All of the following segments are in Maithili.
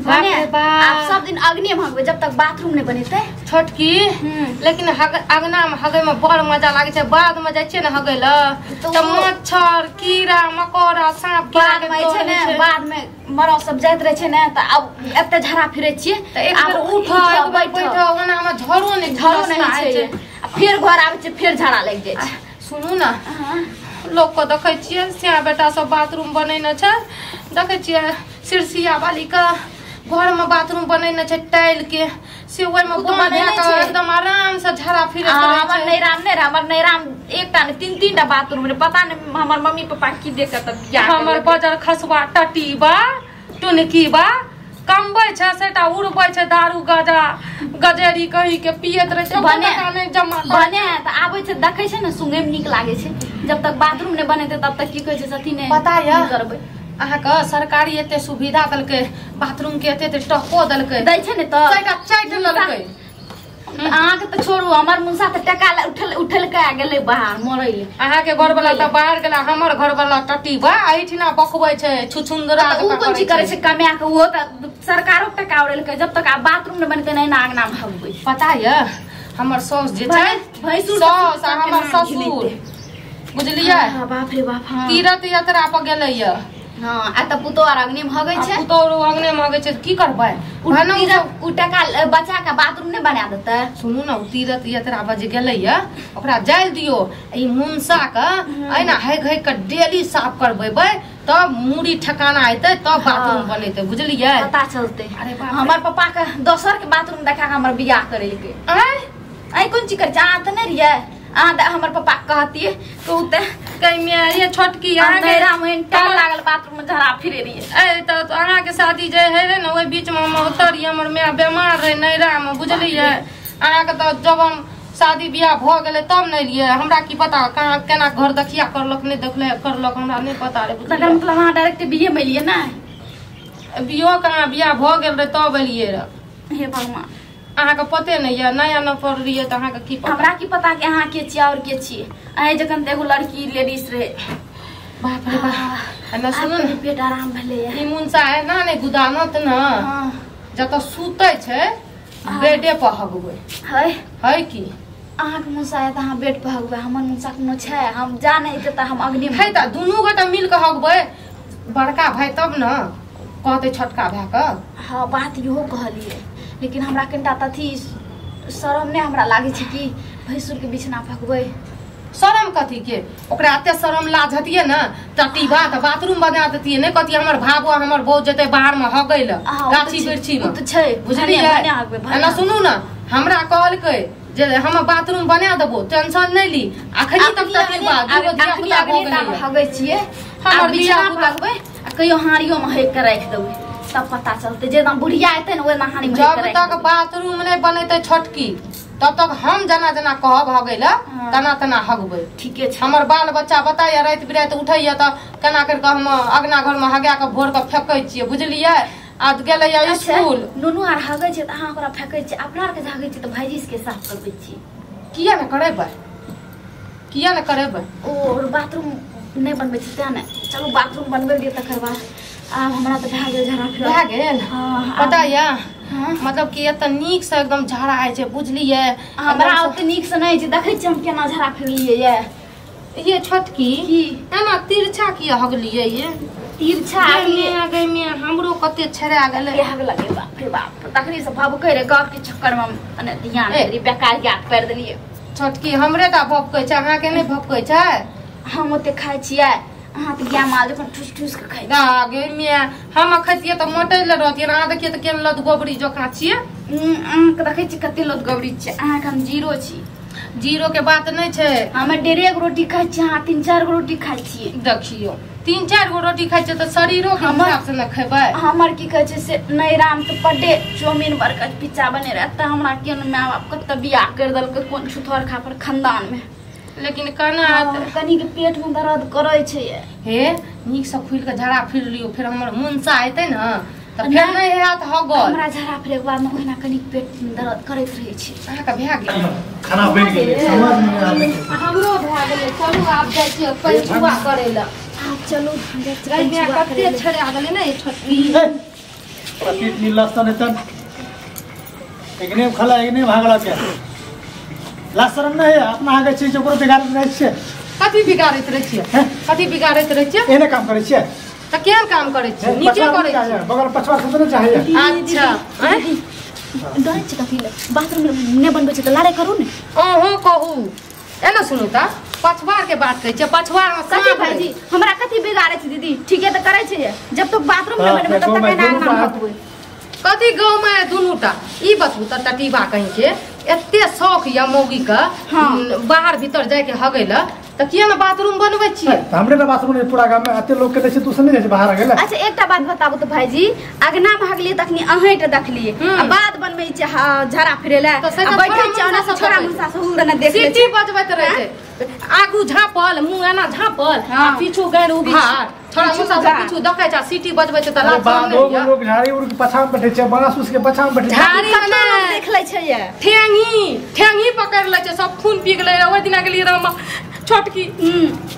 आप सब दिन अग्नि में हगबै जब तक बाथरूम नहीं बनेतै छोटकी। लेकिन अगना में हगै में बड़ मजा लागै छै। बाद में जाइ छियै ने हगै ल त मच्छर कीड़ा मकोड़ा सांप बाद में छै ने, बाद में मरो सब जाइत रहै छै ने त आब एते झड़ा फिरै छियै त एक बेर उठ एक बेर बैठ, ओना में झड़ो नहीं छै, फिर घर आबै छै फिर झड़ा लागि जाइ छै। सुनू ना, लोक के देखै छियै सिया बेटा सब बाथरूम बनेने छै, देखै छियै सिरसिया वाली के घर में बाथरूम बनेने छै टाइल के, से ओहि में एकदम आराम से झड़ा फिरैत रहै छै। हमर नैराम नै रहे, हमर नैराम एकटा नै तीन तीन टा बाथरूम रहे, पता नै हमर मम्मी पापा की देख के तब बियाह। हमर बजर खसुआ टटीबा टुनकीबा कमबै छै, सेटा उड़बै छै, दारू गाजा गजेरी कही के पियत रहै छै, बने जमा बने त आबै छै देखै छै ने सुंगे में नीक लागै छै। जब तक बाथरूम नै बनेतै तब तक की कहै छै सती नै पता य करबै। अहाँके सरकारी एते सुविधा देलकै, बाथरूम के एते टको देलकै, दै छै ने त सेटा चाटि लेलकै। अहाँके त छोड़ू, हमर मुंसा त टका उठल उठल के आ गेलै बाहर मरै ले। अहाँके घर वाला त बाहर गेला, हमर घर वाला टटीबा एहिठिना बकबै छै छुछुंदरा। उ कोन चीज करै छै कमाया के, ओ त सरकारो टका उड़ेलकै। जब तक आब बाथरूम नै बनतै नै आंगना में हगबै। पता य हमर साउस जे छै, भैंसुर साउस आ हमर ससुर बुझलियै, बाप रे बाप, तीर्थ यात्रा पर गेलै य। हाँ, आ त पुतोह आर अग्नि में हगै छै, पुतोह अग्नि में हगै छै की करबै? उ टका बचा के बाथरूम नै बना देतै। सुनू ने, उ तीर्थ यात्रा पर जे गेलै य ओकरा जाइल दियौ, ई मुनसा के एना हगि हगि के डेली साफ करबेबै तब मूड़ी ठिकाना एतै, तब बाथरूम बनेतै, बुझलियै? पता चलतै। अरे हमर पापा के दोसर के बाथरूम देखा के हमर बियाह करेलकै। आँय आइ कोन चीज करै छै? अहाँ त नै रहियै, अहाँ त हमर पापा कहतियै कहू त कहिया छोटकी लागल बाथरूम में झड़ा फिरे रहियै। ए त अहाँके शादी जे है रहे ने ओहि बीच में हम ओतऽ रहियै, हमर माय बेमार रहे नैरा में, बुझलियै? अहाँके तऽ जब हम शादी बियाह भऽ गेलै तब नहि एलियै, हमरा की पता कहाँ केना घर देखिया करलक नहि देखले करलक, हमरा नहि पता रहै। तकर मतलब अहाँ डायरेक्ट बीए में एलियै ने? बियो कहाँ, बियाह भऽ गेल रहे तब एलियै रह। हे भगवान, अहाँके पते नहि यऽ, नया न पढ़ रहियै तऽ अहाँके की पता? हमरा की पता कि अहाँ के छियै और के छियै। अहीं जखन एगो लड़की लेडीज रहे। बाप रे बाप, एना सुनू ने, पेट आराम भेलै। ई मुनसा है ना ने गुदानत न, जतऽ सुतै छै बेडे पर हगबै है है की? अहाँके मुनसा है तऽ अहाँ बेड पर हगबै, हमर मुनसा कोनो छै? हम जा नहि हेतै तऽ हम अग्नि है तऽ दुनू गोटा मिल के हगबै, बड़का भाई तब न कहतै छोटका भाई के। हाँ बात इहो कहलियै, लेकिन हमरा कनिटा त अथी शरम नहि हमरा लागै छै कि भैंसुर के बिछना फकबै। शरम कथी के? ओकरा एते शरम लाज हतियै ने टटीबा तऽ बाथरूम बना देतियै, नहि कहतियै हमर भाबो हमर बहू जेतै बाहर में हगै लए गाछी बिरछी में, बुझलियै? एना सुनू ने, हमरा कहलकै जे हम बाथरूम बना देबो, टेंशन नहि ली। अखनी तक टटीबा दूगो धिया पुता भऽ गेलै, हगै छियै हमर बिछना फकबै आ कहियो हाड़ियो में हगि के राखि देबै तब पता चलते। जेना बुढ़िया एतै ने ओहिना हानि में जब तक बाथरूम नहीं बनेतै छोटकी तब तक हम जना जना कहब हगै लए तना तना हगबै। ठीके छै। हमर बाल बच्चा बताइए राति बिराति उठैया तऽ केना करि कऽ हम अगना घर में हगा के भोर के फेकै छियै, बुझलियै? आ गेलैया स्कूल, नुनू आर हगै छै तऽ अहाँ ओकरा फेकै छियै, अपना आर के हगै छियै तऽ भाईजी के साफ करबै छियै। किया ने करेबै, किया ने करेबै? ओ बाथरूम नहि बनबै छै तें ने। चलू बाथरूम बनबै दियौ तकर बाद। आब हमरा तऽ भए गेल झड़ा फिरा भए गेल। पता यऽ मतलब कि एतऽ नीक से एकदम झड़ा होइ छै, बुझलियै? हमरा ओते नीक से नहि छै, देखै छियै हम केना झड़ा फिरलियै ये। ये छोटकी एना तिरछा किया हगलियै? ये तिरछा गई में हमरो कते छेड़ा गेलै। हग लगे बाप रे बाप, तखनी से भभकै रे गप के चक्कर में अने ध्यान रे बेकार के हाथ पैर देलियै। छोटकी हमरे टा भभकै छै, अहाँके नहि भभकै छै? हम ओते खाइ छियै, अहाँ तऽ गाय माल जखन ठूस ठूस के खाइ गे मिया। हम खैतियै तऽ मोटैले रहतियै, अहाँ देखियै तऽ केहन लत गोबरी जकाँ छियै। अहाँके देखै छियै कते लत गोबरी छियै, अहाँके हम जीरो छी। जीरो के बात नहि छै, हमे 1.5 गो रोटी खाइ छियै, अहाँ 3-4 गो रोटी खाइ छियै। देखियौ 3-4 गो रोटी खाइ छियै तऽ शरीरो के हिसाब से ने खेबै। हमर की कहै छै से नैराम तऽ बड्डे चाउमीन बर्गर पिज्जा बने रहै, तऽ हमरा केहन माय बाप कतऽ बियाह करि देलकै कोन छुथर खापर खानदान में। लेकिन केना कनी के पेट में दर्द करै छै। हे नीक से खुलि के झड़ा फिर लियौ, फेर हमर मुनसा एतै ने तऽ फेर नहि हैत हगल। हमरा झड़ा फिरे के बाद ओहिना कनी पेट में दर्द करैत रहै छै। अहाँके भए गेल खाना बनि गेलै? समझ में नहि आबै छै। हमरो भए गेलै। चलू आब जाइ छियै पैचुआ करै लए। आब चलू कते छेड़ा गेलै ने छोटकी। पीट नीला सन एकने खला एकने भागला के लाज शरम नहीं है अपना आगे चीज ओकरो बिगाड़ैत रहै छियै। कथी बिगाड़ैत रहै छियै? कथी बिगाड़ैत रहै छियै? एने काम करै छियै त केहन काम करै छियै? नीचे करै छियै बगल पछवा से नहि चाहिए। अच्छा डरै छै कथी ले बाथरूम नहि बनबै छै त लड़ाइ करू ने। अहूँ कहू एना सुनू त पछवार के बात कहै छियै पछवार में कथी भाईजी हमरा कथी बिगाड़ै छै दीदी? ठीके त करै छै जब तक बाथरूम नहि बनबै तब तक एना आंगना हकबै। कथी गाँव में दुनूटा ई बतबू त टटीबा कहीं के एते शौक या मौगी के बाहर भीतर जाय के हगै ल त किया न बाथरूम बनबै छियै? हमरे न बाथरूम नहीं पूरा गांव में एते लोग के दै छै तू से नहीं जाइ छै बाहर हगै ल। अच्छा एकटा बात बताबू त भाईजी अगना में हगलियै तखनी अहें टा देखलियै आ बाद बनबै छै झड़ा फिरे ल आ बैठै छै ओना से छोरा मुसा से हुर न देख लै सीटी बजबैत रहै छै आगू झापल मुंह एना झापल आ पीछू गैर उघार छोरा मुसा से पीछू देखै छै सीटी बजबै छै त लाज नहीं लोग झाड़ी उड़ के पछा में बैठै छै बांस उस के पछा में बैठै छै झाड़ी में देख लै छै ये ठेंगी ठेंगी पकड़ लै छै सब खून पी गेलै। ओहि दिना गेलियै रह छोटकी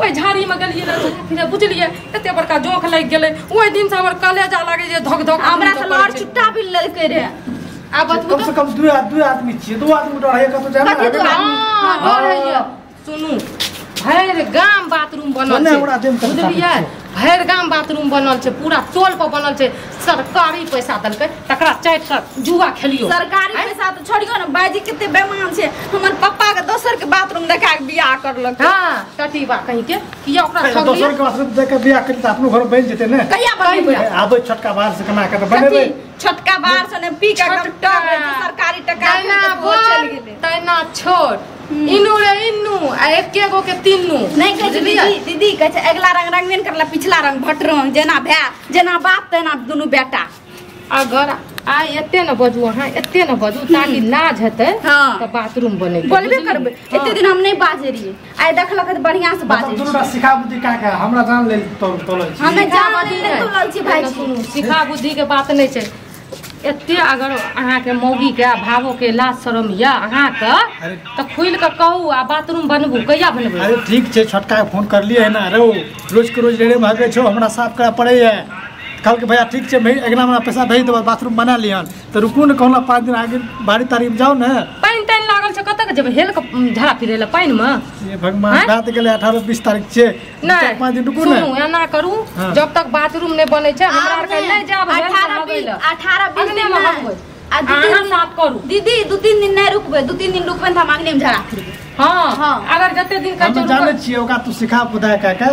ओहि झाड़ी में गेलियै रह फिर बुझलियै एते बड़का जोंक लागि गेलै ओहि दिन से हमर कलेजा लागै जे धक धक हमरा से लड़ चुट्टा भी लेलकै रे। आ बतबू कम से कम दू आदमी छियै दू आदमी डर है कतौ जाना हां डर है। सुनू भरि गाम बाथरूम बनल छै बुझलियै भरि गाम बाथरूम बनल छै पूरा टोल पर बनल छै सरकारी पैसा देलकै तकरा चाटि कऽ जुआ खेलियो। सरकारी पैसा तऽ छोड़ियो ने बाजी कते बेमान छै हमर पप्पा के दोसर के बाथरूम देखा के बियाह करलक। हां टटीबा कहीं के किया ओकरा ठगलियै दोसर के बाथरूम देख के बियाह करी त अपनो घर बनि जेतै ने। कहिया बनेबै? आबै छोटका बाहर से कमा के त बनेबै। छोटका बाहर से ने पी के एकदम टग रहै छै सरकारी टका चल गेलै तैना छोट इनू रे इनू आ एके गो के तीनू नहीं कहै छै दीदी दीदी कहै छै अगला रंग रंगबे करला पिछला रंग भट रंग जेना भै जेना बाप तेना दुनू बेटा। अगर आइ एते न बजू अहाँ एते न बजू ताकि लाज हेतै त बाथरूम बनेबै बोलबे करबै। एते दिन हम नहीं बाजे रहियै आइ देखलक त बढ़िया से बाजे। दुनू सिखा बुद्धि का के हमरा जान लेल तोलल छी हमे जान लेल तोलल छी भाई। सुनू सिखा बुद्धि के बात नहीं छै एते अगर अहाँ के मौगी के भावो के लाज शरम या अहाँ के त खुल के कहू आ बाथरूम बनबू कहिया बनबू? अरे ठीक छै छोटका के फोन करलियै ना रे रोज के रोज रेड़े भागै छौ हमरा साफ करे पड़ै है कहल के भैया ठीक छै भाई अगला महीना पैसा भेज देबऽ बाथरूम बना लिहन त रुकू ने कहला 5 दिन आगे बारी तारीख में जाओ ने। पानि तानि लागल छै कतऽ के जेबै हेल के झड़ा फिरै ल पानि में? ये भगवान बात गेलै 18 20 तारीख छै नहीं 5 दिन रुकू ने। सुनू एना करू जब तक बाथरूम नहीं बनै छै हमरा आर के नहीं जाब 18 20 दिन में हगबै आ अहाँ साफ करू दीदी 2-3 दिन नहीं रुकबै 2-3 दिन रुकबै त हम अगने में झड़ा फिरबै। हां हां अगर जते दिन कहै छै जानै छियै ओकरा तू सिखा बुधा का के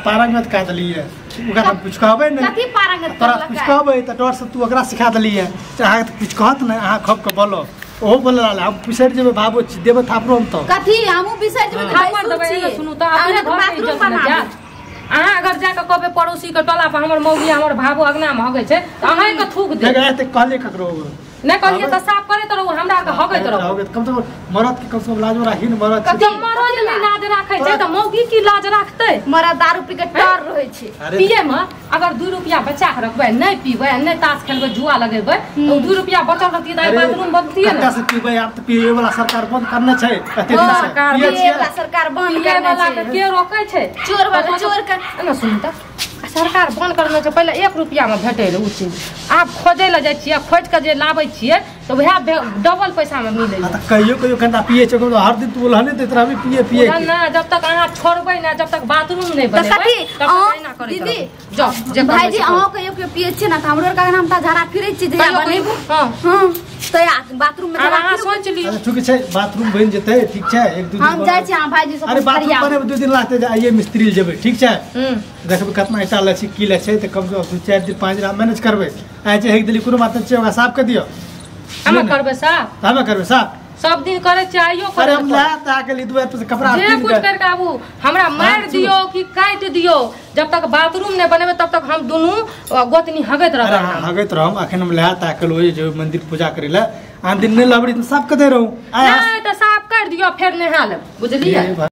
पारंगत का देलियै ओकरा हम कुछ कहबै नै कथी पारंगत तोरा कुछ कहबै त डर से तू ओकरा सिखा देलियै अहाँ त कुछ कहत नै अहाँ खप के बोलो ओहो बोले ला हम बिसरि जेबै बाबू देबै थापरो हम त कथी हमहूँ बिसरि जेबै त थापड़ देबै। सुनू त अपने घर के इज्जत न जात अहाँ अगर जाके कहबै पड़ोसी के टोला पर हमर मौगी हमर भाबो अगना में हगै छै त अहाँ के थूक दे। नहि कहलियै ककरो नहीं कहलियै त साफ करैत रहू हमरा के हगैत रहू। कम से कम मरद के कम से कम लाज राखी ने मरद जब मरद नहीं लाज राखै छै त मौगी की लाज राखतै? मरद दारू पी के टर रहै छै पिए में अगर 2 रुपया बचा के रखबै नहीं पीबै नहीं ताश खेलबै जुआ लगेबै त 2 रुपया बचल रहतियै त बाथरूम बनतियै ने। कत्ता से पीबै आब त पीए वाला सरकार बंद करने छै एते दिन से सरकार पिए वाला सरकार बंद पिए करने वाला छै के के रोकै छै? चोर वाला चोर के ना सुन त सरकार बंद करने छै पहिले 1 रुपया में भेटै रहे उ चीज आब खोजै ल जाइ छियै खोज के जे लाबै छियै त वएह डबल पैसा में मिलै त कहियो कहियो कनिटा पिए छै हर दिन तू बोलहने दैत रहबी पिए पिए के ना जब तक अहाँ छोड़बै ना जब तक बाथरूम नहीं बनेबै तब तक एना करैत दीदी जाओ जे भाईजी अहाँ कहियो कहियो पिए छियै ना त हमरो आर के नाम त झड़ा फिरै छियै जे बनेबू। हां हां त बाथरूम में झड़ा अहाँ सोच लियौ। ठीक छै बाथरूम बनि जेतै ठीक छै 1-2 दिन हम जाइ छी। हां भाईजी सब अरे बाथरूम बनेबै 2 दिन लागतै जे आइए मिस्त्री जेबै ठीक छै देखबै कतना ईटा लै छै की लै छै त कम से कम 2-4 दिन 5 दिन मैनेज करबै आइ जे हेक देली कोनो बात नहि छै ओकरा साफ कर दियौ। हम करबै साफ हम करबै साफ सब दिन करै छियै आइयो करै। अरे हम ला त आके ली दुआर पर से कपड़ा जे कुछ कर के आबू हमरा मार दियो कि काटि दियो जब तक बाथरूम नहीं बनेबै तब तक हम दुनू गोतनी हगैत रहब। अरे हगैत रहम अखन हम ला त आके लो जे मंदिर पूजा करै ला आन दिन नहीं लबड़ी त साफ कर दे रहू नहीं त साफ कर दियो फेर नहा लेब बुझलियै।